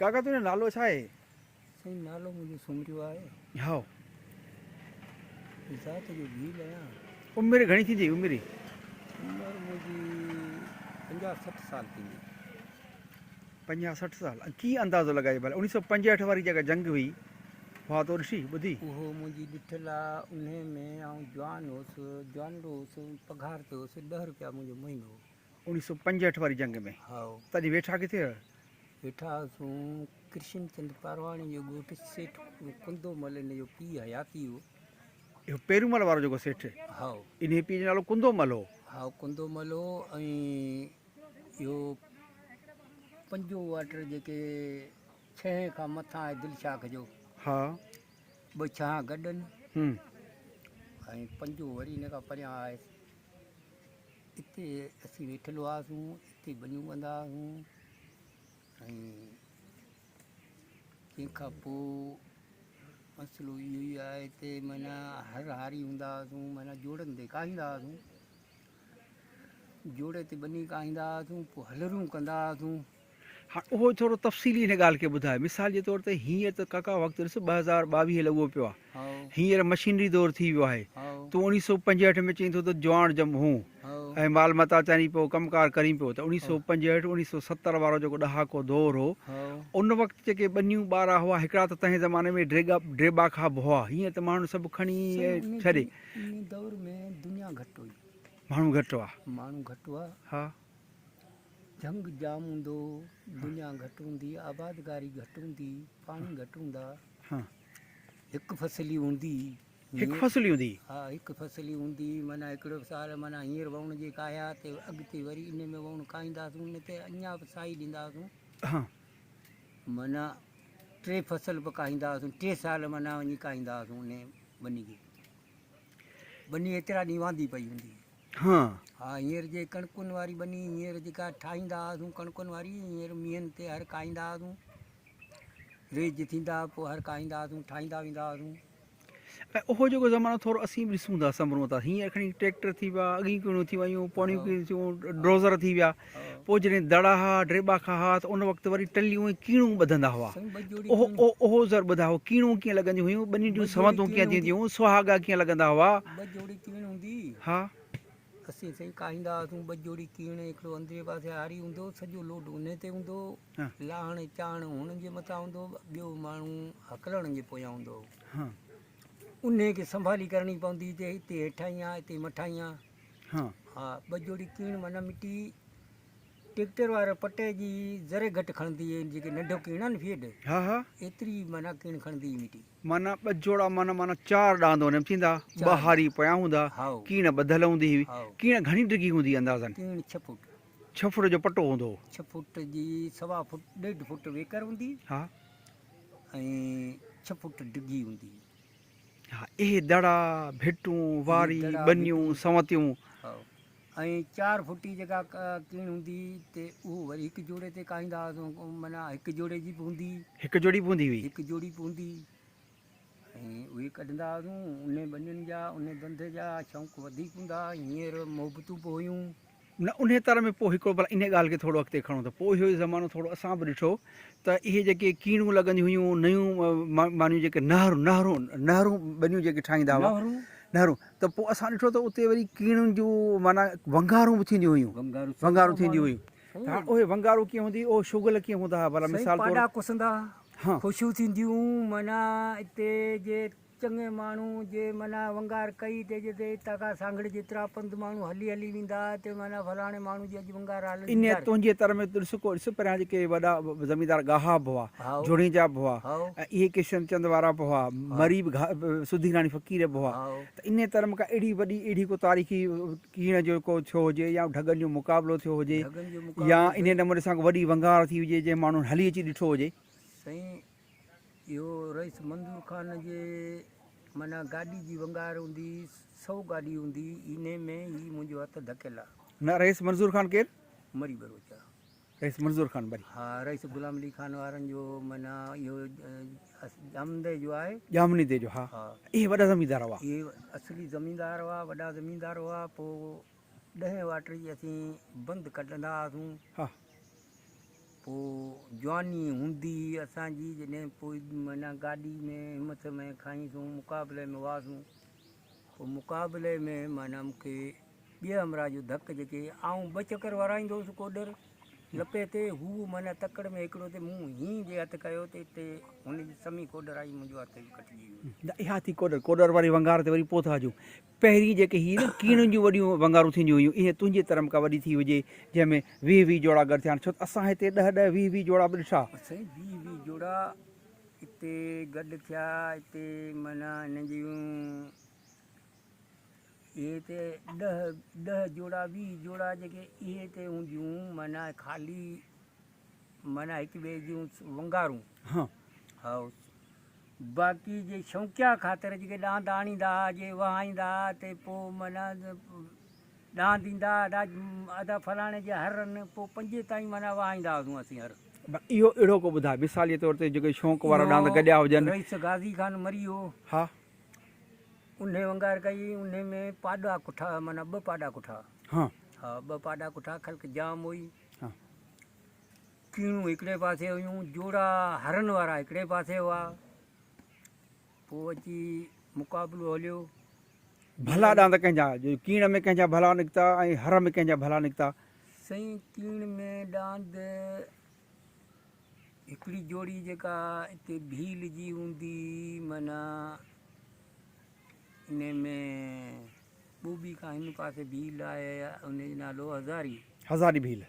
ڪاڪا تنهنجو نالو ڇا آهي؟ سائين نالو منهنجو سومريو آهي. هائو. ذات جو ڀيل آهيان. عمر گهڻي ٿيندي عمر؟ عمر منهنجي 50 60 سال ٿيندي. 50 60 سال ۽ ڪيئن اندازو لڳائي ڀلا 1965 واري جيڪا جنگ هئي اها تو ڏٺي ٻڌي؟ اهو منهنجي ڏٺل آ انهي ۾ آئون جوان هوس جوانڙو هوس پگهار تي هوس ڏهه روپيا منهنجو مهينو هو. 1965 واري جنگ ۾ هائو. تڏهن ويٺا ڪٿي هئا؟ ويٺا هئاسون ڪرشن چند پارواڻي جو ڳوٺ سيٺ ڪندو مل ان جو پيء حياتي هو. اهو پيرومل وارو جيڪو سيٺ هائو. انهيء پيء جو نالو ڪندو مل هو. هائو ڪندو مل هو ۽ اهو پنجون واٽر جيڪي ڇهين کان مٿان آهي دل شاخ جو. ها. ٻه ڇهان گڏ آهن. هون. ۽ پنجون وري ان کان پريان آهي. اتي اسين ويٺل هئاسون، اتي ٻنيون ڪندا هئاسون ۽ تنهن کان پوء مسئلو اهو ئي آهي ته معنيٰ هر هاري هوندا هئاسون معنيٰ جوڙن تي ڪاهيندا هئاسون، جوڙي تي ٻني ڪاهيندا هئاسون پوء هلرون ڪندا هئاسون. هاڻ اهو ٿورو تفصيلي هن ڳالهه کي ٻڌاء. مثال جي طور تي هينئر ته ڪاڪا وقت ڏس 2022 لڳو پيو آهي. هينئر مشينري دور ٿي ويو آهي. تون 1965 ۾ چئين ٿو ته جواڻ ڄم هون ۽ مال متاع چارين پيو ڪم ڪار ڪرين پيو ته 1965 1970 وارو جيڪو ڏهاڪو دور هو ان وقت جيڪي ٻنيون ٻارا هئا هڪڙا ته تنهن زماني ۾ ڊيگا ڊيٻا کاٻ هئا هينئر ته ماڻهن سڀ کڻي سائين ڇڏي. انهي دور ۾ دنيا گهٽ هئي. ماڻهو گهٽ هئا. ماڻهو گهٽ هئا. ها. جهنگ جام هوندو هو، دنيا گهٽ هوندي، آبادگاري گهٽ هوندي، پاڻي گهٽ هوندا، هڪ فصل ئي هوندي. هڪ فصل ئي هوندي؟ ها هڪ فصل ئي هوندي، معنيٰ هڪڙو سال معنيٰ هينئر ووڻ جي ڪاهيا ته اڳتي وري ان ۾ ووڻ ڪاهينداسون، ان تي اڃا به سائي ڏينداسون، معنيٰ ٽي فصل به ڪاهينداسون، ٽي سال معنيٰ وڃي ڪاهينداسون ان ٻني کي، ٻني ايترا ڏينهن واندي پئي هوندي. ها. ها هينئر جي ڪڻڪن واري ٻني هينئر جيڪا ٺاهيندا هئاسون ڪڻڪن واري هينئر مينهن تي هر ڪاهيندا هئاسون ريج ٿيندا پوء هر ڪاهيندا هئاسون ٺاهيندا ويندا هئاسون. ۽ اهو جيڪو زمانو ٿورو اسين به ڏسون ٿا سنڀرون ٿا هينئر کڻي ٽريڪٽر ٿي ويا اڳيون ڪيڻيون ٿي ويون پوڻيون ڪيڻيون ٿيون ڊروزر ٿي ويا پوء جڏهن دڙا ها ڊريٻا کان ها ته ان وقت وري ٽليون ۽ ڪيڻون ٻڌندا هئا اهو اهو ذر ٻڌاء ڪيڻون ڪيئن لڳنديون هيون ٻنين جون سونتون ڪيئن ٿينديون هيون سهاڳا ڪيئن لڳندا هئا. ٻه جوڙي ڪيڻ هوندي هئي. ها. اسين سائين ڪاهيندا هئاسون ٻه جوڙي ڪيڻ هڪڙو اندرين پاسي هاري هوندو هو سڄو لوڊ انهي تي هوندو هو لاهڻ چاهڻ هن جي مٿان هوندو هو ٻيو ماڻهو هڪلڻ جي پويان هوندو هو. ها. انهي کي سنڀالي ڪرڻي پوندي هئي ته هتي هيٺاهين آ هتي مٿاهين آ. ها. ها ٻه جوڙي ڪيڻ معنيٰ مٽي ٽيڪٽر وارو پٽي جي ذري گهٽ کڻندي هئي جيڪي ننڍو ڪيڻ آ نه فيڊ. ها ها. ايتري معنيٰ ڪيڻ کڻندي هئي مٽي. معنيٰ ٻه جوڙا معنيٰ معنيٰ چار ڏاند ان ۾ ٿيندا ٻه هاري پويان هوندا ڪيڻ ٻڌل هوندي هئي ڪيڻ گهڻي ڊگهي هوندي هئي اندازن. ڪيڻ ڇهه فوٽ. ڇهه فوٽ جو پٽو هوندو هو. ڇهه فوٽ جي سوا فوٽ ڏيڍ فوٽ ويڪر هوندي هئي. ها. ۽ ڇهه فوٽ ڊگهي هوندي هئي. ها اهي دڙا، ڀٽون، واري، ٻنيون، سنوتيون. هائو ۽ چار فوٽي جيڪا ڪيڻ هوندي هئي ته اهو وري هڪ جوڙي تي ڪاهيندا هئاسون معنيٰ هڪ جوڙي جي به هوندي هئي. هڪ جوڙي به هوندي هئي. هڪ جوڙي به هوندي هئي ۽ اهي ڪڍندا هئاسون. انهي ٻنين جا، انهي ڌنڌي جا شوق وڌيڪ هوندا هئا. هينئر محبتون به هيون. نه انهيء تر ۾ پوء هڪڙو ڀلا انهيء ڳالهه کي ٿورو اڳتي کڻو ته پوء اهو زمانو ٿورو اسان به ڏٺو ته اهي جيڪي ڪيڻون لڳنديون هيون نيون مانيون جيڪي نهر نهرون نهرون ٻنيون جيڪي ٺاهيندا هئا نهرون ته پوء اسان ڏٺو ته اتي وري ڪيڻن جون معنيٰ ونگارون به ٿينديون هيون ونگارون ٿينديون هيون ته هاڻ اهي ونگارون ڪيئن هوندي اهو شغل ڪيئن هوندا هئا ڀلا مثال طور پاڏا ڪسندا ها خوشيون ٿينديون معنيٰ اتي جي چڱي ماڻهو جي معنيٰ ونگار ڪئي ته جتي اتان کان سانگهڙ جيترا پنڌ ماڻهو هلي هلي ويندا ته معنيٰ فلاڻي ماڻهو جي اڄ ونگار هلندي انهيء در. تنهنجي تر ۾ ڏس ڪو ڏس پريان جيڪي وڏا زميندار ڳاها به هئا، جوڻيجا به هئا ۽ اهي ڪشن چند وارا به هئا، مري به سڌي راڻي فقير به هئا ته انهيء تر ۾ ڪا اهڙي وڏي اهڙي ڪو تاريخي ڪيڻ جو ڪو ٿيو هجي يا ڍڳن جو مقابلو ٿيو هجي يا انهيء نموني سان ڪو وڏي ونگار ٿي هجي جنهن ماڻهن هلي اچي ڏٺو هجي. سائين اهو رئيس منظور خان جي معنيٰ گاڏي جي ونگار هوندي هئي، سو گاڏي هوندي هئي، انهي ۾ هي منهنجو هٿ ڌڪيل آ. نه رئيس منظور خان ڪير؟ مري ٻروچ آ. رئيس منظور خان مري. ها رئيس غلام علي خان وارن جو معنيٰ اهو ڄامندي جو آهي. ڄامنيدي جو ها. اهي وڏا زميندار هئا. اهي اصلي زميندار هئا، وڏا زميندار هئا، پوء ڏهين واٽر جي اسين بند ڪڍندا هئاسون. ها. پوء جواني هوندي هئي اسان جي جڏهن پوء معنيٰ گاڏي ۾ همٿ ۾ کائينسون مقابلي ۾ هئاسون پوء مقابلي ۾ معنيٰ مون کي ٻئي همراهه جو ڌڪ جيڪي آئون ٻه چڪر ورائيندو هوس ڪوڏر لپي تي هو معنيٰ تڪڙ ۾ هڪڙو تي مون هين جي هٿ ڪيو ته اتي هن جي سمي ڪوڏر آئي منهنجو هٿ به ڪٽجي ويو. نه اها ٿي ڪوڏر، ڪوڏر واري ونگار تي وري پوء ٿا اچون. پهرين جيڪي هي نه ڪيڻن جون وڏيون ونگارون ٿينديون هيون اهي تنهنجي تر ۾ ڪا وڏي ٿي هجي جنهن ۾ ويهه ويهه جوڙا گڏ ٿيا آهن ڇو ته اسان هتي ڏهه ڏهه ويهه ويهه جوڙا به ڏٺا. سائين ويهه ويهه جوڙا اتي گڏ ٿيا اتي معنيٰ هنن جون اهي اتي ڏهه ڏهه جوڙا ويهه جوڙا جيڪي اهي اتي هونديون معنيٰ خالي معنيٰ هڪ ٻئي جون ونگارون. هائو باقي جي شوقيا خاطر جيڪي ڏاند آڻيندا ها جي وهائيندا ها تي پوء معنيٰ ڏاند ايندا ها ادا ادا فلاڻي جي هرن پوء پنجين تائين معنيٰ وهائيندا هئاسون اسين هر. اهو اهڙو ڪو ٻڌاء مثال جي طور تي جيڪي شوق وارا ڏاند گڏيا هجن. رئيس غازي خان مري هو. ها. انهي ونگار ڪئي انهي ۾ پاڏا ڪٺا معنيٰ ٻه پاڏا ڪٺا. ها. ها ٻه پاڏا ڪٺا خلق جام هئي. ها. ڪيڻون هڪڙي پاسي هيون، جوڙا هرن وارا هڪڙي پاسي هئا. پوء اچي مقابلو هليو. ڀلا ڏاند ڪنهن جا، جو ڪيڻ ۾ ڪنهن جا ڀلا نڪتا ۽ هر ۾ ڪنهن جا ڀلا نڪتا؟ سائين ڪيڻ ۾ ڏاند هڪڙي جوڙي جيڪا اتي ڀيل جي هوندي هئي معنيٰ انهي ۾ ٻوٻي کان هن پاسي ڀيل آهي انهي جو نالو هزاري. هزاري ڀيل.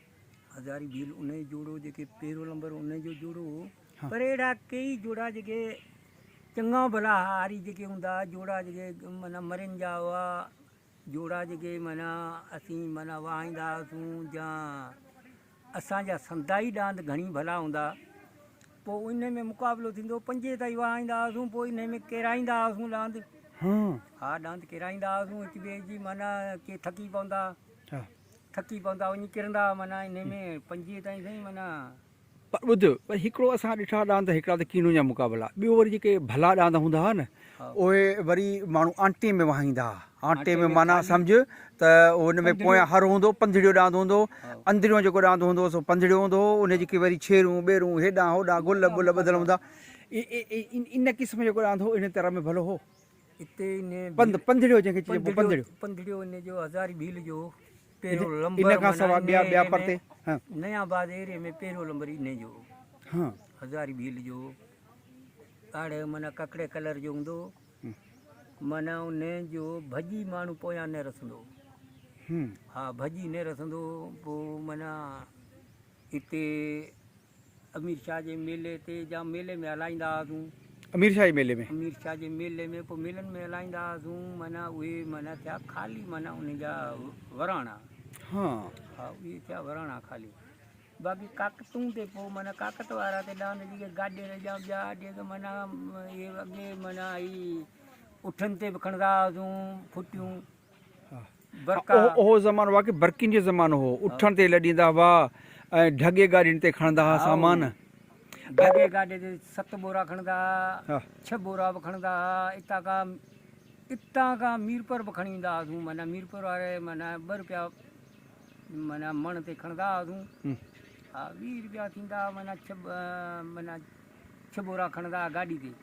هزاري ڀيل انهي جو جوڙو جيڪي پهريون نمبر انهي جو جوڙو هو پر اهڙا ڪيئي جوڙا جيڪي چڱا ڀلا هاري جيڪي هوندا هئا جوڙا جيڪي معنيٰ مرين جا هئا جوڙا جيڪي معنيٰ اسين معنيٰ وهائيندا هئاسون جا اسان جا سندائي ڏاند گهڻي ڀلا هوندا پوء انهي ۾ مقابلو ٿيندو پنجين تائين وهائيندا هئاسون پوء انهي ۾ ڪيرائيندا هئاسون ڏاند ها ڏاند ڪيرائيندا هئاسون هڪ ٻئي جي معنيٰ ڪي ٿڪي پوندا ٿڪي پوندا وڃي ڪرندا معنيٰ انهي ۾ پنجين تائين سائين معنيٰ. پر ٻڌ وري هڪڙو اسان ڏٺا ڏاند هڪڙا ته ڪينون جا مقابلا ٻيو وري جيڪي ڀلا ڏاند هوندا هئا نه اهي وري ماڻهو آنٽي ۾ وهائيندا هئا آنٽي ۾ معنيٰ سمجهه ته ان ۾ پويان هر هوندو پنڌڙيو ڏاند هوندو هو اندريون جيڪو ڏاند هوندو هو سو پنڌڙيو هوندو هو ان جيڪي وري ڇيرون ٻيرون هيڏانهن هوڏانهن گل ٻل ٻڌل هوندا ان قسم جو جيڪو ڏاند هو ان طرح ۾ ڀلو هو. اتي انهي پنڌ پنڌڙيو جنهن کي چئبو پنڌڙيو. پنڌڙيو انهي جو هزاري ڀيل جو پهريون لمبر ان کان سواء ٻيا ٻيا پرتي ها نيا آباد ايريي ۾ پهريون لمبر انهي جو ها هزاري ڀيل جو ڳاڙهي معنيٰ ڪڪڙي ڪلر جو هوندو معنيٰ انهي جو ڀڄي ماڻهو پويان نه رسندو ها ڀڄي نه رسندو پوء معنيٰ اتي امير شاهه جي ميلي تي جا ميلي ۾ هلائيندا هئاسون. امير شاهه جي ميلي ۾؟ امير شاهه جي ميلي ۾ پوء ميلن ۾ هلائيندا هئاسون معنيٰ اهي معنيٰ ٿيا خالي معنيٰ انهن جا وراڻا. ها. ها اهي ٿيا وراڻا خالي. باقي ڪاڪتون تي پوء معنيٰ ڪاڪت وارا تي ڏاند جيڪي گاڏير جا ٻيا جيڪي معنيٰ اهي اڳي معنيٰ هي اٺن تي به کڻندا هئاسون ڦٽيون. برقا. اهو زمانو واقعي برقين جو زمانو هو. اٺن تي لڏيندا هئا ۽ ڍڳي گاڏين تي کڻندا هئا سامان. ڍڳي گاڏي تي ست ٻورا کڻندا هئا، ڇهه ٻورا به کڻندا هئا. اتان کان اتان کان ميرپور به کڻي ايندا هئاسون معنيٰ ميرپور واري معنيٰ ٻه روپيا معنيٰ مڻ تي کڻندا هئاسون. ها 20 روپيا ٿيندا هئا معنيٰ ڇهه معنيٰ ڇهه ٻورا کڻندا هئا گاڏي تي.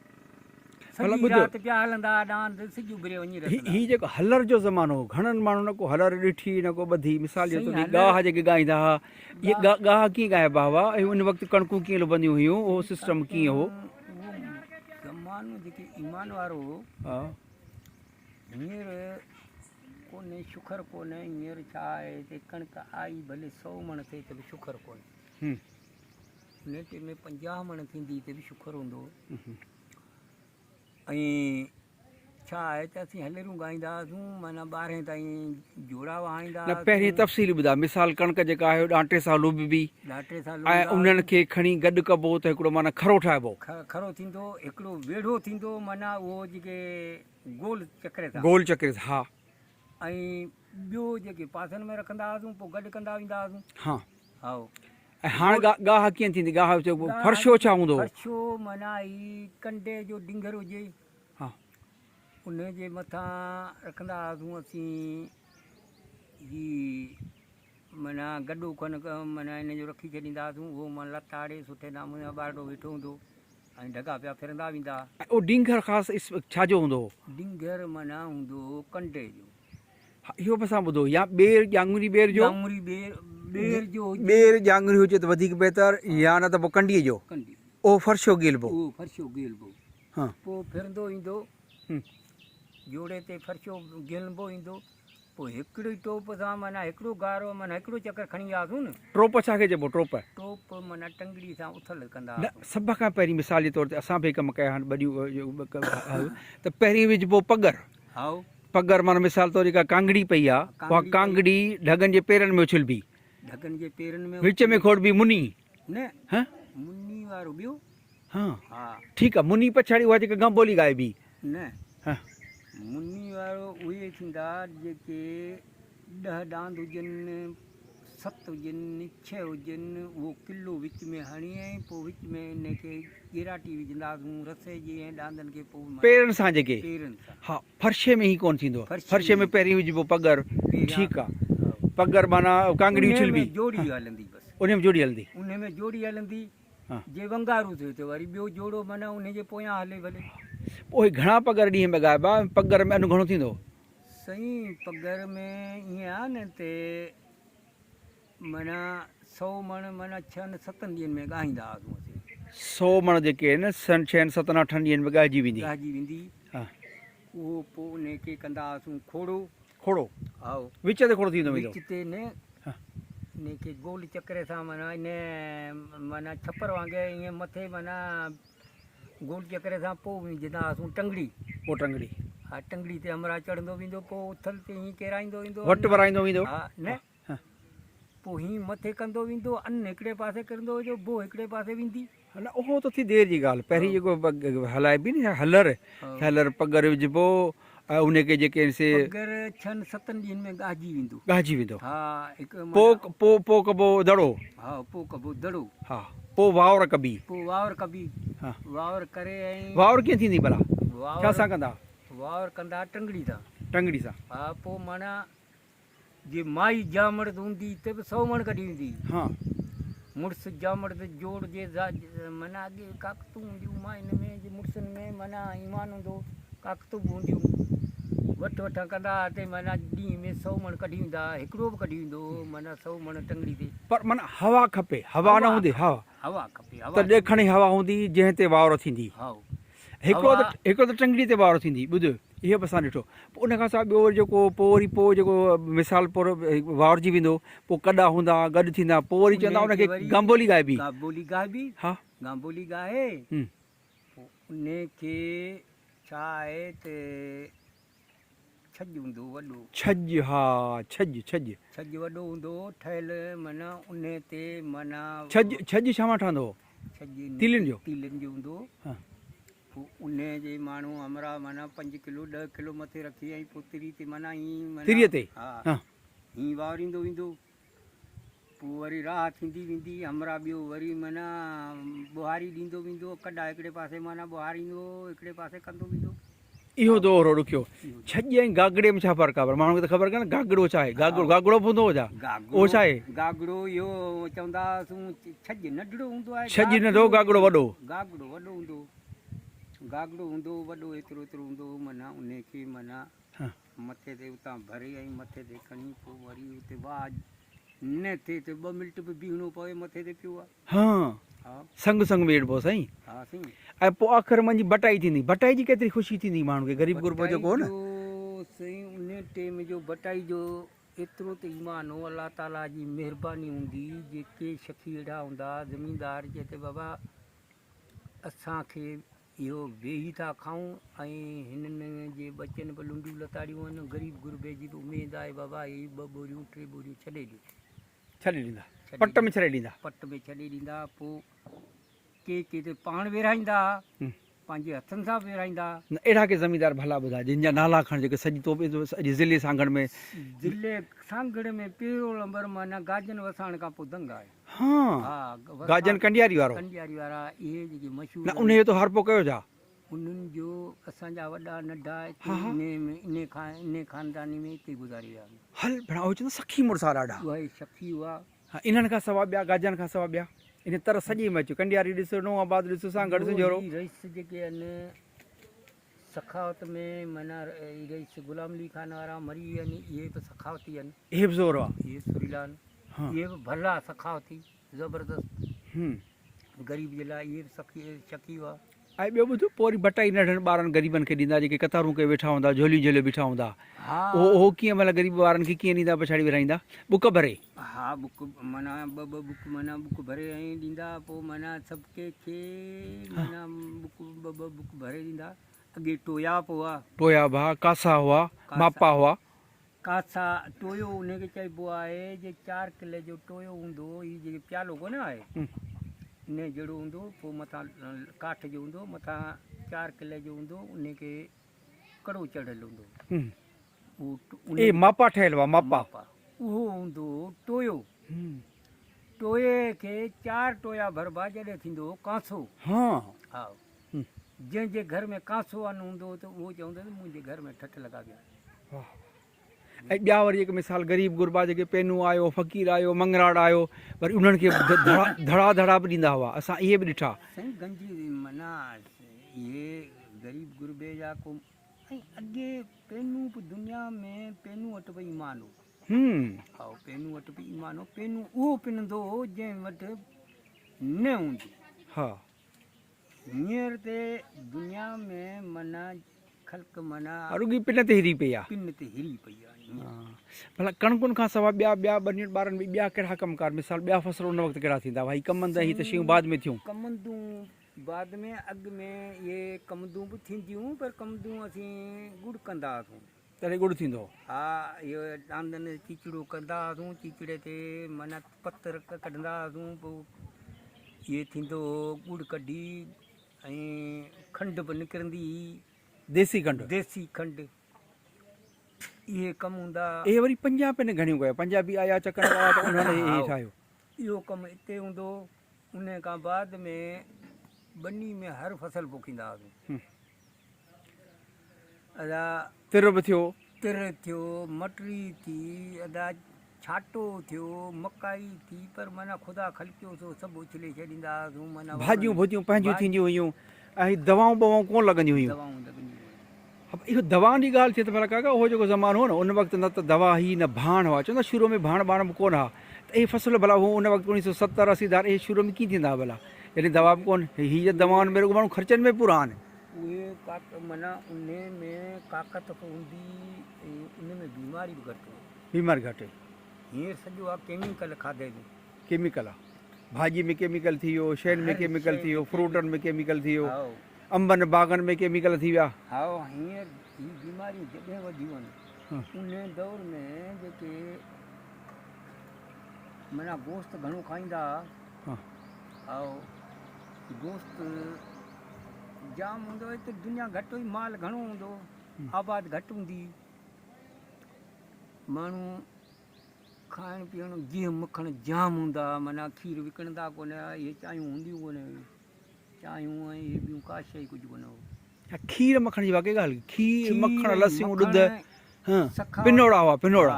ڀلا سڄي ٻڌ. رات پيا هلندا ها ڏاند، سج اڀري وڃي رسندا. هي جيڪو هلر جو زمانو هو، گهڻن ماڻهن نه ڪو هلر ڏٺي نه ڪو ٻڌي. مثال جي طور سائين تي هلر. ڳاهه جيڪي ڳائيندا ها، اهي ڳاهه ڪيئن ڳائبا هئا ۽ ان وقت ڪڻڪون ڪيئن لڀنديون هيون، اهو سسٽم ڪيئن هو؟ اهو زمانو جيڪي ايمان وارو هو، هينئر ڪونهي شکر ڪونهي، هينئر ڇا آهي ته ڪڻڪ آئي ڀلي سئو مڻ ٿئي ته به شکر ڪونهي. انهيء ٽيم ۾ 50 مڻ ٿيندي ته به شڪر هوندو هو. ۽ ڇا آهي ته اسين هليرون ڳائيندا هئاسون معنيٰ ٻارهين تائين جوڙا وهائيندا نه پهرين هئاسون. تفصيل ٻڌاء مثال ڪڻڪ جيڪا آهي ڏانٽي سان لوببي ڏانٽي سان ۽ لوبندا انهن هئاسون. کي کڻي گڏ ڪبو ته هڪڙو معنيٰ کرو ٺاهبو. کرو ٿيندو هڪڙو ويڙهو ٿيندو معنيٰ اهو جيڪي گول چڪري سان. گول چڪري سان ها. ۽ ٻيو جيڪي پاسن ۾ رکندا هئاسون پوء گڏ ڪندا ويندا هئاسون. ها. هائو. ۽ هاڻ ڳاهه ڪيئن ٿيندي؟ ڳاهه جو فرشو ڇا هوندو هو؟ فرشو معنيٰ هي ڪنڊي جو ڊنگهر هجي. ها. ان جي مٿان رکندا هئاسون اسين هي معنيٰ گڏو کن معنيٰ ان جو رکي ڇڏيندا هئاسون، اهو معنيٰ لتاڙي سٺي نموني سان ٻارڙو ويٺو هوندو ۽ ڍڳا پيا ڦرندا ويندا. ۽ اهو ڊينگهر خاص ڇا جو هوندو هو؟ ڊينگهر معنيٰ هوندو هو ڪنڊي جو. ها اهو به اسان ٻڌو يا ٻير ڄاڱري ٻير جو. ڄاڱري ٻير ٻير جو هجي. ٻير ڄاڱري هجي ته وڌيڪ بهتر يا نه ته پوء ڪنڊيء جو. ڪنڊي. اهو فرشو گيلبو. اهو فرشو گيلبو. ها. پوء ڦرندو ايندو. جوڙي تي فرشو گيلبو ايندو. پوء هڪڙي ٽوپ سان معنيٰ هڪڙو گارو معنيٰ هڪڙو چڪر کڻي وياسون نه. ٽوپ ڇا کي چئبو ٽوپ؟ ٽوپ معنيٰ ٽنگڙي سان اٿل ڪندا نه هئاسون. سڀ کان پهرين مثال جي طور تي اسان به هي ڪم ڪيا آهن ٻڏيون ته پهرين وجهبو پڳر. هائو. پڳر معنيٰ مثال طور جيڪا ڪانگڙي پئي آ اها ڪانگڙي ڍڳن جي پيرن ۾ اڇلبي. ڍڳن جي پيرن ۾ وچ ۾ کوڙبي مني. نه ها. مني وارو ٻيو. ها. ها. ٺيڪ آ مني پڇاڙي اها جيڪا گنبولي ڳائبي. نه. ها. مني وارو اهي ٿيندا جيڪي ڏهه ڏاند هجن، ست هجن، ڇهه هجن، اهو ڪلو وچ ۾ هڻي ۽ پوء وچ ۾ ان کي ڳيراٽي وجهنداسون رسي جي ۽ ڏاندن کي پوء معنيٰ پيرن سان جيڪي. پيرن سان. ها فرشي ۾ هي ڪونه ٿيندو. فرشي فرشي ۾ ۾ پهرين وجهبو پڳر. پهريان ٺيڪ آ. پڳر معنيٰ ڪانگڙي انهي ۾ اڇلبي. جوڙي هلندي بس. انهي ۾ جوڙي هلندي. انهي ۾ جوڙي هلندي. ها. جي ونگارو ٿيو ته وري ٻيو جوڙو معنيٰ انهي جي پويان هلي ڀلي. پوء گهڻا پڳر ڏينهن ۾ ڳائبا ۽ پڳر ۾ ان گهڻو ٿيندو؟ سائين پڳر ۾ ائين آ نه ته معنيٰ سئو مڻ معنيٰ ڇهن ستن ڏينهن ۾ ڳاهيندا هئاسون اسين. سئو مڻ جيڪي آهن ڇهن ستن اٺن ڏينهن ۾ ڳاهجي ويندي. ڳاهجي ويندي. ها. اهو پوء انهي کي ڪندا هئاسون کوڙو. کوڙو. هائو. وچ تي کوڙو ٿيندو ويندو. وچ تي نه. ها. انهي کي گول چڪري سان معنيٰ انهي معنيٰ ڇپر وانگي ائين مٿي معنيٰ گول چڪري سان پوء وجهندا هئاسون ٽنگڙي. پوء ٽنگڙي. ها ٽنگڙي تي همراهه چڙهندو ويندو پوء اٿل تي هين ڪيرائيندو ويندو. وٽ ورائيندو ويندو. ها نه. ها. پوء هين مٿي ڪندو ويندو ان هڪڙي پاسي ڪرندو ويندو بوء هڪڙي پاسي ويندي. نه اهو ته ٿي دير جي ڳالهه پهرين جيڪو هلائبي نه هلر هلر پڳر وجهبو ۽ ان کي جيڪي سي. پڳر ڇهن ستن ڏينهن ۾ ڳاهجي ويندو. ڳاهجي ويندو. ها هڪ پوء پوء پوء ڪبو دڙو. ها پوء ڪبو دڙو. ها پوء واور ڪبي. پوء واور ڪبي. ها. واور ڪري ۽. واور ڪيئن ٿيندي ڀلا؟ ڇا سان ڪندا؟ واور ڪندا ٽنگڙي سان. ٽنگڙي سان. ها پوء معنيٰ جي مائي جامڙد هوندي ته به سئو مڻ ڪڍي ويندي. ها. مڙس جامڙد جوڙ جي معنيٰ اڳي ڪاڪتون هونديون ماين ۾ جي مڙسن ۾ معنيٰ ايمان هوندو هو ڪاڪتون به هونديون وٺ وٺان ڪندا ها ته معنيٰ ڏينهن ۾ سئو مڻ ڪڍي ويندا ها هڪڙو به ڪڍي ويندو هو معنيٰ سئو مڻ ٽنگڙي تي. پر معنيٰ هوا کپي هوا نه هوندي ها هوا کپي هوا ته ڏيکڻي هوا هوندي جنهن تي واور ٿيندي. هائو هڪڙو ته هڪڙو ته ٽنگڙي تي واور ٿيندي ٻڌ اهو به اسان ڏٺو پوء ان کان سواء ٻيو وري جيڪو پوء وري پوء جيڪو مثال پور واورجي ويندو پوء ڪڏا هوندا گڏ ٿيندا پوء وري چوندا ان کي گانبولي ڳائبي. گانبولي ڳائبي ها گانبولي ڳائي پوء ان کي ڇا آهي ته ڇڄ هوندو وڏو. ڇڄ ها ڇڄ ڇڄ. ڇڄ وڏو هوندو هو ٺهيل معنيٰ انهي تي معنيٰ. ڇڄ ڇڄ ڇا مان ٺهندو هو؟ ڇڄ تيلين جو. تيلين جو هوندو هو. ها. پوء انهي جي ماڻهو همراهه معنيٰ پنج ڪلو ڏهه ڪلو مٿي رکي ۽ پوء تري تي معنيٰ ائين معنيٰ. تريء تي ها. ها. ائين واوريندو ويندو. پوء وري راهه ٿيندي ويندي، همراهه ٻيو وري معنيٰ ٻوهاري ڏيندو ويندو، ڪڏا هڪڙي پاسي معنيٰ ٻوهاريندو، هڪڙي پاسي ڪندو ويندو. اهو دور هو ڏکيو. ڇڄ ۽ گاگڙي ۾ ڇا فرق آهي؟ پر ماڻهن کي ته خبر ڪانه گاگڙو ڇا آهي؟ گاگڙو گاگڙو به هوندو هو ڇا؟ اهو ڇا آهي؟ گاگڙو اهو چوندا هئاسون ڇڄ ننڍڙو هوندو آهي. ڇڄ ننڍو گاگڙو وڏو. گاگڙو وڏو هوندو هو. گاگڙو هوندو هو وڏو ايترو ايترو هوندو هو معنيٰ انهي کي معنيٰ مٿي تي اتان ڀري ۽ مٿي تي کڻي پوء وري اتي واهه نه ٿئي ته ٻه منٽ به بيهڻو پوي مٿي تي پيو آ. ها سنگ سنگ ميڙبو سائين. ها سائين. ۽ پوء آخر منجهه بٽائي ٿيندي. بٽائي جي ڪيتري خوشي ٿيندي ماڻهن کي غريب غربو جيڪو هو نه. بٽائي جو سائين انهي ٽيم جو بٽائي جو ايترو ته ايمان هو الله تعالي جي مهرباني هوندي جي ڪي شخي اهڙا هوندا زميندار چي ته بابا اسان کي اهو ويهي ٿا کائون ۽ هنن جي ٻچن به لنڊيون لتاڙيون آهن، غريب غربي جي به اميد آهي بابا هي ٻه ٻوريون ٽي ٻوريون ڇڏي ڏيو. ڇڏي ڏيندا. پٽ ۾ ڇڏي ڏيندا. پٽ ۾ ڇڏي ڏيندا پوء ڪي ڪي ته پاڻ ورهائيندا ها، پنهنجي هٿن سان به ورهائيندا ها. نه اهڙا ڪي زميندار ڀلا ٻڌاء جن جا نالا کڻ جيڪي سڄي تو سڄي ضلعي سانگهڙ ۾. ضلعي سانگهڙ ۾ پهريون نمبر معنيٰ گاجن وساڻ کان پوء دنگ آهي. ها گاجن ڪنڊياري وارو. ڪنڊياري وارا اهي جيڪي مشهور نه انهيء جو تو هارپو ڪيو ڇا؟ انهن جو اسان جا وڏا ننڍا اتي انهي ۾ انهي کان انهي خانداني ۾ اتي گذاري ويا آهن. هل ڀيڻا اهي چوندا سخي مڙس ها ڏاڍا. اهي سخي هئا. ها انهن کان سوا ٻيا گاجن کان سوا ٻيا انهي تر سڄي ۾ اچو ڪنڊياري ڏس نئون آباد ڏس سانگهڙ سنجهورو. هي رئيس جيڪي آهن سخاوت ۾ معنيٰ هي رئيس غلام علي خان وارا مري ويا آهن اهي به سخاوتي آهن. اهي به زور هئا. اهي سريلا آهن. اهي به ڀلا سخاوتي زبردست. غريب جي لاء اهي به سخي شقي هئا. ۽ ٻيو ٻڌ، پوء وري ڀٽائي ننڍن ٻارن غريبن کي ڏيندا جيڪي قطارون ڪيو ويٺا هوندا، جهوليون جهليو بيٺا هوندا. ها. اهو اهو ڪيئن مطلب غريب ٻارن کي ڪيئن ڏيندا پڇاڙي ورهائيندا؟ ٻڪ ڀري. ها ٻڪ معنيٰ ٻه ٻه ٻڪ معنيٰ ٻڪ ڀري ۽ ڏيندا پوء معنيٰ سڀ ڪنهن کي معنيٰ ٻڪ ٻه ٻه ٻڪ ڀري ڏيندا. اڳي ٽويا به هئا. ٽويا به ها، ڪاسا هئا، ماپا هئا. ڪاسا، ٽويو انهي کي چئبو آهي جي چار ڪلي جو ٽويو هوندو هو، هي جيڪي پيالو ڪونه آهي انهي جهڙو هوندو هو، پوء مٿان ڪاٺ جو هوندو هو، مٿان چار ڪلي جو هوندو هو، انهي کي ڪڙو چڙهيل هوندو هو. اهو اهي ماپا ٺهيل هئا، ماپا. اهو هوندو هو ٽويو. ٽوئي کي چار ٽويا ڀربا جڏهن ٿيندو هو ڪانسو. ها. ها. جنهن جي گهر ۾ ڪانسو ان هوندو هو ته اهو چوندو ته منهنجي گهر ۾ ٺٺ لڳا پيا آهن. واهه ۽ ٻيا وري جيڪي مثال غريب غربا جيڪي پينو آيو فقير آيو مڱراڙ آيو وري انهن کي ڌڙا ڌڙا ڌڙا به ڏيندا هئا اسان اهي به ڏٺا. سائين گنجي معنيٰ اهي غريب غربي جا ڪو ۽ اڳي پينو به دنيا ۾ پينو وٽ به ايمان هو. هائو پينو وٽ به ايمان هو پينو اهو پنندو هو جنهن وٽ نه هوندي. ها. هينئر تي دنيا ۾ معنيٰ خلق معنيٰ. رڳي پن تي هري پئي آ. پن تي هري پئي آ هينئر. ڀلا ڪڻڪن کان سواء ٻيا ٻيا ٻنين ٻارن ۾ ٻيا ڪهڙا ڪم ڪار مثال ٻيا فصل ان وقت ڪهڙا ٿيندا هئا هي ڪمند ۽ هي ته شيون بعد ۾ ٿيون. ڪمندون بعد ۾ اڳ ۾ اهي ڪمندون به ٿينديون پر ڪمندون اسين ڳڙ ڪندا هئاسون. تڏهن ڳڙ ٿيندو هو. ها اهو ڏاندن تي چيچڙو ڪندا هئاسون چيچڙي تي معنيٰ پتر ڪڍندا هئاسون پوء اهي ٿيندو هو ڳڙ ڪڍي ۽ کنڊ به نڪرندي هئي. ديسي کنڊ. ديسي کنڊ اهي ڪم هوندا. اهي وري پنجابين گهڻيون ڪيو پنجابي آيا چڪن وارا ته انهن اهي ٺاهيو. اهو ڪم اتي هوندو هو انهي کان بعد ۾ ٻني ۾ هر فصل پوکيندا هئاسون. ادا تر به ٿيو. تر ٿيو، مٽري ٿي، ادا ڇاٽو ٿيو، مڪائي ٿي، پر معنيٰ خدا خلقيو سو سڀ اڇلي ڇڏيندا هئاسون، معنيٰ ڀاڄيون ڀوڄيون پنهنجون ٿينديون هيون ۽ دوائون ٻوائون ڪونه لڳنديون هيون. دوائون لڳنديون هيون. اهو دوائن جي ڳالهه ٿئي ته ڀلا ڪاڪا اهو جيڪو زمانو هو نه ان وقت نه ته دوا هئي نه ڀاڻ هئا چوندا شروع ۾ ڀاڻ ٻاڻ به ڪونه ها ته اهي فصل ڀلا هو ان وقت 1970 80 ڌار اهي شروع ۾ ڪيئن ٿيندا هئا ڀلا يعني دوا به ڪونه هي ته دوائن ۾ رڳو ماڻهو خرچن ۾ پورا آهن. اهي ڪاڪ معنيٰ انهي ۾ ڪاڪت به هوندي ۽ ان ۾ بيماري به گهٽ هئي. بيماري گهٽ هئي. هينئر سڄو آ ڪيميڪل کاڌي جو. ڪيميڪل آ. ڀاڄي ۾ ڪيميڪل ٿي ويو، شين ۾ ڪيميڪل ٿي ويو، فروٽن ۾ ڪيميڪل ٿي ويو، انبن باغن ۾ ڪيميڪل ٿي ويا. هائو هينئر هي بيماريون جڏهن وڌيون آهن انهي دور ۾ جيڪي معنيٰ گوشت گهڻو کائيندا ها. هائو گوشت جام هوندو هو هتي دنيا گهٽ هئي مال گهڻو هوندو هو آباد گهٽ هوندي هئي ماڻهو کائڻ پيئڻ گيهه مکڻ جام هوندا هئا معنيٰ کير وڪڻندا ڪونه هئا اهي چانهيون هونديون ڪونه هيون چانهيون ۽ اهي ٻيون ڪا شيء ڪجهه ڪونه هو. کير مکڻ جي واقعي ڳالهه کير مکڻ لسيون ڏڌ پنوڙا هئا پنوڙا.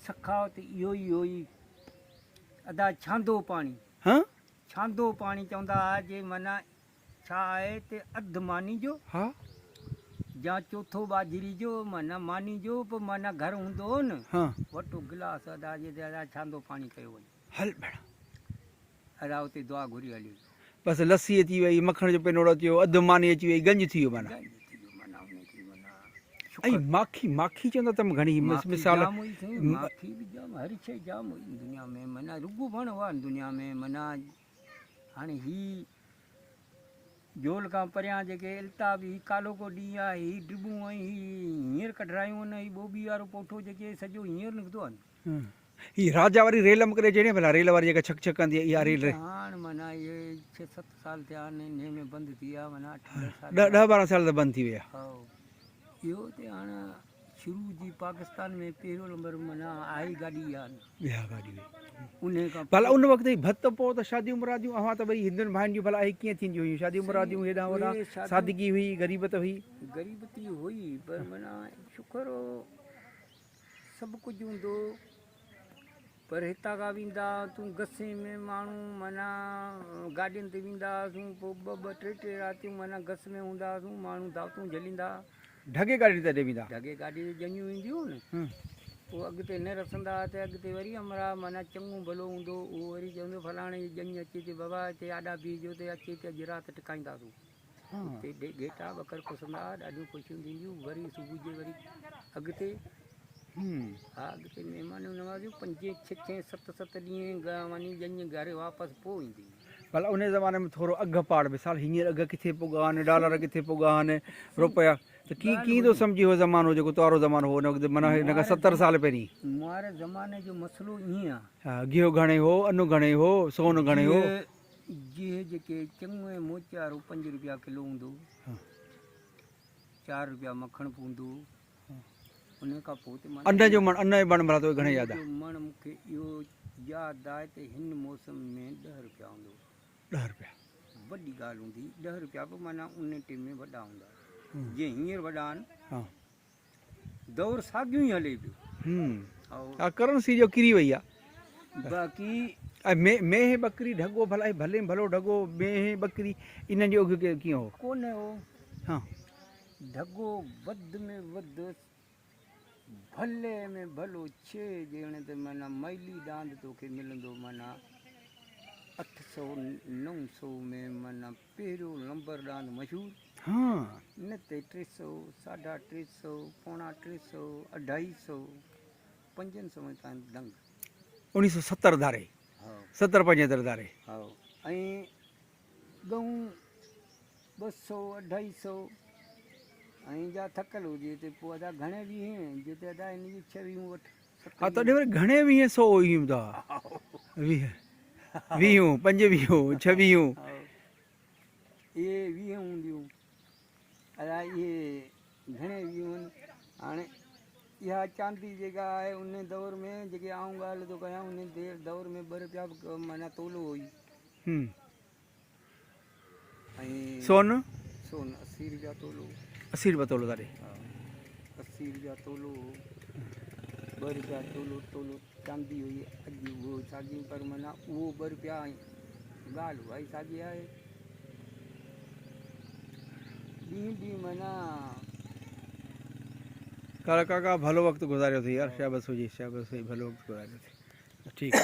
سخاوت اهو ئي هئي ادا ڇاندو پاڻي. ها. ڇاندو پاڻي چوندا ها جي معنيٰ ڇا آهي ته اڌ ماني جو ها. يا چوٿو ٻاجهري جو معنيٰ ماني جو به معنيٰ گهر هوندو هو نه ها. وٽو گلاس ادا جي ته ادا ڇاندو پاڻي ڪيو وڃي. هل ڀيڻا. ادا اتي دعا گهري هلي ويو. بس لسي اچي وئي، مکڻ جو پينوڙو اچي ويو، اڌ ماني اچي وئي، گنج ٿي ويو معنيٰ. گنج ٿي ويو معنيٰ ان کي معنيٰ ۽ شڪر. ماکي ماکي چوندا تم گهڻي ماکي مثال. جام هئي سائين ماکي به جام هر شيء جام هئي دنيا ۾ معنيٰ رڳو وڻ هئا دنيا ۾ معنيٰ هاڻي هي جهول کان پريان جيڪي التاب هي ڪالهوڪو ڏينهن آهي هي ڊٻون ۽ هي هينئر ڪڍرايون آهن هي ٻوٻي وارو پوٺو جيڪي سڄو هينئر نڪتو آهي. هي راجا واري ريل م ڪڏهن چڙهين ڀلا ريل واري جيڪا ڇڪ ڇڪ ڪندي آهي اها ريل. هاڻ معنيٰ اهي ڇهه ست سال ٿيا آهن انهي ۾ بند ٿي ويا معنيٰ اٺ ڏهه سال ڏهه ٻارهن سال ته بند ٿي ويا. هائو اهو ته هاڻ. شروع جي پاڪستان ۾ پهريون نمبر معنيٰ آهي گاڏي اها نه. اها گاڏي هئي. انهيء کان ڀلا ان وقت هي ڀت پوء ته شاديون مراديون اوهان ته ٻئي هندن ڀائن جون ڀلا اهي ڪيئن ٿينديون هيون شاديون مراديون هيڏانهن هوڏانهن سادگي هئي غريبت هئي. غريبتي هئي پر معنيٰ شڪر هو سڀ ڪجهه هوندو هو پر هتان کان ويندا تون گسين ۾ ماڻهو معنيٰ گاڏين تي ويندا هئاسون پوء ٻه ٻه ٽي ٽي راتيون معنيٰ گس ۾ هوندا هئاسون ماڻهو دعوتون جهليندا هئا. ڍڳي گاڏي تي اڏي ويندا. ڍڳي گاڏي تي ڄڃون اينديون هيون نه پوء اڳتي نه رسندا ها ته اڳتي وري همراهه معنيٰ چڱو ڀلو هوندو هو اهو وري چوندو فلاڻي جي ڄڃ اچي ٿي بابا هتي آڏا بيهجو ته اچي ٿي اڄ رات ٽڪائينداسون. اتي گهيٽا ٻڪر پسندا ها ڏاڍيون خوشيون ٿينديون وري صبح جي وري اڳتي ها اڳتي مهمانيون نوازيون پنجين ڇهين ست ست ڏينهن وڃي ڄڃ گهر واپس پوء ايندي. ڀلا انهي زماني ۾ ٿورو اگهه پاڙ مثال هينئر اگهه ڪٿي پڳا آهن ڊالر ڪٿي پڳا آهن روپيا ته ڪي ڪيئن ٿو سمجهي هو زمانو جيڪو توارو زمانو هو ان وقت معنيٰ هن کان 70 سال پهرين. مار زماني جو مسئلو ائين آ. ها گيهه گهڻي هو ان گهڻي هو سون گهڻي هو. گيهه جيڪي چڱو ۽ موچارو پنج روپيا ڪلو هوندو هو. چار روپيا مکڻ پوندو هو. ان کان پوء ته معنيٰ ان جو مڻ ان جو مڻ ڀلا توکي گهڻي ياد آ؟ ان جو مڻ مون کي اهو ياد آهي ته هن موسم ۾ ڏهه روپيا هوندو هو. ڏهه روپيا. وڏي ڳالهه هوندي هئي. ڏهه روپيا به معنيٰ ان ٽيم ۾ وڏا هوندا هئا. جيئن هينئر وڏا آهن. ها. دور ساڳيو ئي هلي پيو. ها ڪرنسي جو ڪري وئي آ. باقي. ۽ مينهن ٻڪري ڍڳو ڀلا هي ڀلي ۾ ڀلو ڍڳو مينهن ٻڪري انهن جو اگهه ڪيئن هو؟ ڪونه هو. ها. ڍڳو وڌ ۾ وڌ ڀلي ۾ ڀلو ڇهه ڄڻي ته معنيٰ مئلي ڏاند توکي ملندو معنيٰ اٺ سئو نو سئو ۾ معنيٰ پهريون نمبر ڏاند مشهور. ها. نه ته ٽي سئو، ساڍا ٽي سئو، پوڻا ٽي سئو، اڍائي سئو، پنجن سون تائين دنگ. اوڻيهه سئو 70 ڌاري. هائو. 70 75 ڌاري. هائو ۽ ڳئون ٻه سئو اڍائي سئو ۽ جا ٿڪل هجي ته پوء ادا گهڻي ويهين جي ته ادا هن جي ڇهه ويهون وٺ. ها تڏهن وري گهڻي ويهين سئو هيون ٿا. ويهه ويهون، پنجويهون، ڇويهون. اهي ويهه هونديون. ادا اهي گهڻي ويهون هاڻي اها چاندي جيڪا آهي ان دور ۾ جيڪي آئون ڳالهه ٿو ڪيان ان دور ۾ ٻه رپيا به معنيٰ تولو هئي. ۽ سون؟ سون 80 رپيا تولو. 80 رپيا تولو ٿا ڏي. ها 80 رپيا تولو هو. ٻه رپيا تولو تولو چاندي هئي اڄ اهو ساڳي پر معنيٰ اهو ٻه رپيا ۽ ڳالهه اها ئي ساڳي آهي. ڏينهن ڏينهن معنيٰ. ڪاڪا ڀلو وقت گذاريو اٿئي يار شابس هجي شابس هجي ڀلو وقت گذاريو اٿئي ٺيڪ.